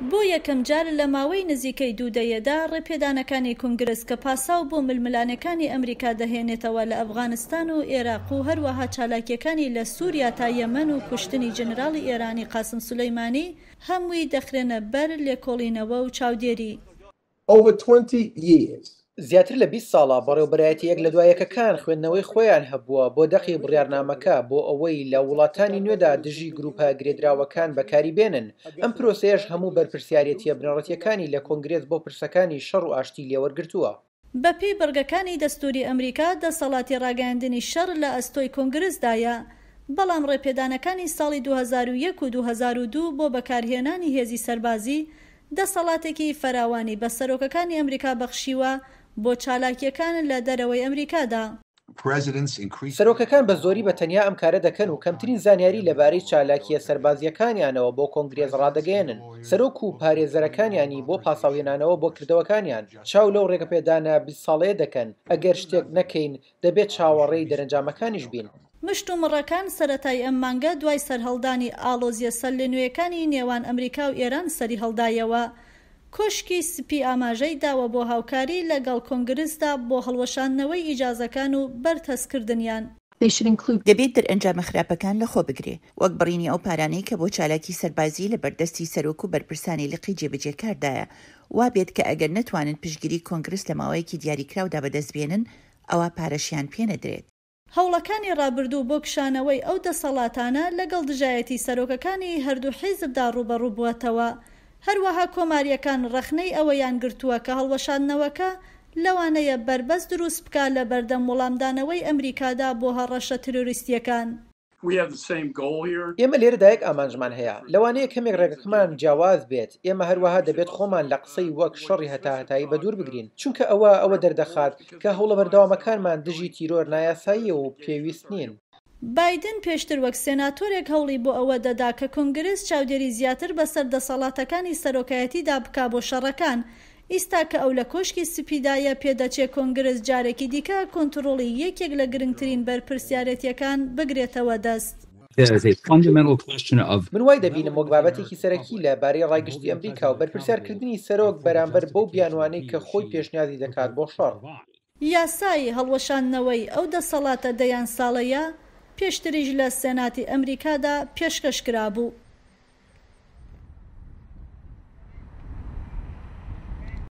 بۆ یەکەمجار لە ماوەی نزیکەی دوو دەیەدا ڕێپێدانەکانی کونگرس کە پاساو بۆ ململانێکانی ئەمریکا دەهێنێتەوە لە ئەفغانستان و ئێراق و هەروەها چالاکییەکانی لە سوریا تا یەمەن و کوشتنی جەنراڵی ئێرانی قاسم سولەیمانی هەمووی دەخرێنە بەر لێکۆڵینەوە و چاودێری. Over 20 years. زیاتر لە 20 ساڵە بەڕێوەبەرایەتی یەک لە دوا یەکەکان خوێندنەوەی خۆیان هەبووە بۆ دەقی بڕیارنامەکە بۆ ئەوەی لە وڵاتانی نوێدا دژی گروپە گرێدراوەکان بەکاری بێنن. ئەم پرۆسەیەش هەموو بەرپرسیارێتیە بنەڕەتیەکانی لە کۆنگرێس بۆ پرسەکانی شەڕ و ئاشتی لێوەرگرتووە. بەپێی بڕگەکانی دەستووری ئەمریکا، دەسەڵاتی ڕاگەیاندنی شەڕ لە ئەستۆی کۆنگرسدایە، بەڵام ڕێپێدانەکانی ساڵی 2001 و 2002 بۆ بەکارهێنانی هێزی سەربازی، دەسەڵاتێکی فراوانی بە سەرۆکەکانی ئەمریکا بەخشیوە بۆ چالاکییەکان لە دەرەوەی ئەمریکادا. سەرۆکەکان بە زۆری بە تەنیا ئەم کارە دەکەن و کەمترین زانیاری لەبارەی چالاکییە سەربازییەکانیانەوە بۆ کۆنگرێس ڕادەگەیەنن. سەرۆک و پارێزەرەکانیانی بۆ پاساوهێنانەوە بۆ کردەوەکانیان، چاو لەو ڕێگەپێدانە 20 ساڵەیە دەکەن. ئەگەر شتێک نەکەین، دەبێت چاوەڕێی دەرەنجامەکانیش بین. مشتومڕەکان سەرەتای ئەم مانگە دوای سەرهەڵدانی ئاڵۆزییە سەرلەنوێیەکانی نێوان ئەمریکا و ئێران سەریهەڵدایەوە. کۆشکی سپی ئاماژەی داوە بۆ هاوکاری لەگەڵ کۆنگرسدا بۆ هەڵوەشاندنەوەی ئیجازەکان و بەرتەسکردنیان. دەبێت دەرئەنجامە خراپەکان لەخۆ بگرێ، وەک بڕینی ئەو پارانەی کە بۆ چالاکی سەربازی لە بەردەستی سەرۆک و بەرپرسانی لقی جێبەجێکاردایە، وا بێت کە ئەگەر نەتوانن پشتگیری کۆنگرس لە ماوەیەکی دیاریکراودا بەدەست بێنن، ئەوا پارەشیان پێ نەدرێت. هەوڵەکانی ڕابردوو بۆ کشانەوەی ئەو دەسەڵاتانە لەگەڵ دژایەتی سەرۆکەکانی هەردوو حیزبدا ڕووبەڕوو بووەتەوە. هەروەها کۆمارییەکان ڕەخنەی ئەوەیان گرتووە کە هەڵوەشاندنەوەکە لەوانەیە بەربەست دروست بکا لە بەردەم وەڵامدانەوەی ئەمریکادا بۆ هەڕەشە تیرۆریستییەکان. ئێمە لێرەدا یەک ئامانجمان هەیە. لەوانەیە کەمێک ڕێگەکەمان جیاواز بێت. ئێمە هەروەها دەبێت خۆمان لە قسەی وەک شەڕی هەتاهەتایی بەدوور بگرین، چونکە ئەوە ئەوە دەردەخات کە هەوڵە بەردەوامەکانمان دژی تیرۆر نایاساییە و پێویست نین. بایدن پێشتر وەک سێناتۆرێک هەوڵی بۆ ئەوە دەدا کە کۆنگرس چاودێری زیاتر بەسەر دەسەڵاتەکانی سەرۆکایەتیدا بکا بۆ شەڕەکان. ئیستا کە ئەو لە کۆشکی سپیدایە پێدەچێ کۆنگرس جارێکی دیکە کۆنتڕۆڵی یەکێک لە گرنگترین بەرپرسیارێتیەکان بگرێتەوە دەست. من وای دەبینم وەک بابەتێکی سەرەکی لە بارەی ڕای گشتی ئەمریکا و بەرپرسیارکردنی سەرۆک بەرامبەر بەو بیانوانەی کە خۆی پێشنیازی دەکات بۆ شەڕ. یاسای هەڵوەشاندنەوەی ئەو دەسەڵاتە دەیان ساڵەیە پێشتریش لە سێناتی ئەمریکادا پێشکەش کرابوو.